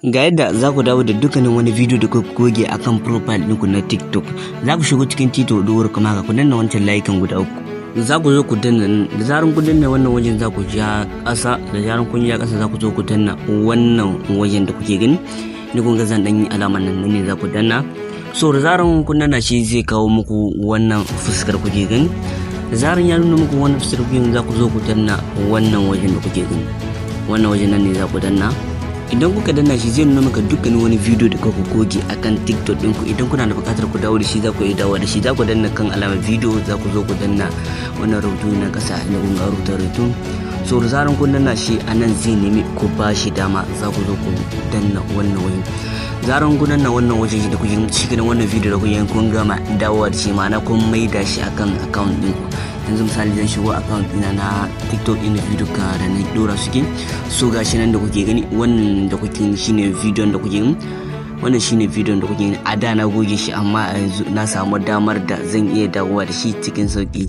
Ga yadda za ku dawo da dukkanin wani bidiyo da kuka goge akan profile ɗinku na TikTok. Za ku shigo cikin TikTok ɗin kamar haka, ku danna wancan layukan guda uku. Za ku zo ku danna nan. Da zaran kun danna wannan wajen, za ku ja ƙasa. Da zaran kun ja ƙasa, za ku zo ku danna wannan wajen da kuke gani. Ni kun ga zan ɗan yi alamar nan ne, za ku danna. So da zaran kun danna shi, zai kawo muku wannan fuskar kuke gani. Da zaran ya nuna muku wannan fuskar kuke gani, za ku zo ku danna wannan wajen da kuke gani. Wannan wajen nan ne za ku danna. Idan kuka danna shi, zai nuna maka dukkanin wani bidiyo da kuka goge akan TikTok ɗinku. Idan kuna da buƙatar ku dawo da shi, za ku iya dawo da shi. Za ku danna kan alamar bidiyo, za ku zo ku danna wannan rubutu na ƙasa inda kun ga rubuta rubutu. So da zaran kun danna shi, a nan zai nemi ku ba shi dama. Za ku zo ku danna wannan wajen. Zaran kun danna wannan wajen da kuke shi, wannan bidiyo da kuke, kun gama dawowa da shi, ma'ana kun maida shi akan account ɗinku. Yanzu misali, zan shigo account ɗina na TikTok ɗin, video ka da na dora suke. So gashi nan da kuke gani, wannan da kuke gani shine bidiyon da kuke gani. Wannan shine bidiyon da kuke gani. A da na goge shi, amma a yanzu na samu damar da zan iya dawowa da shi cikin sauki.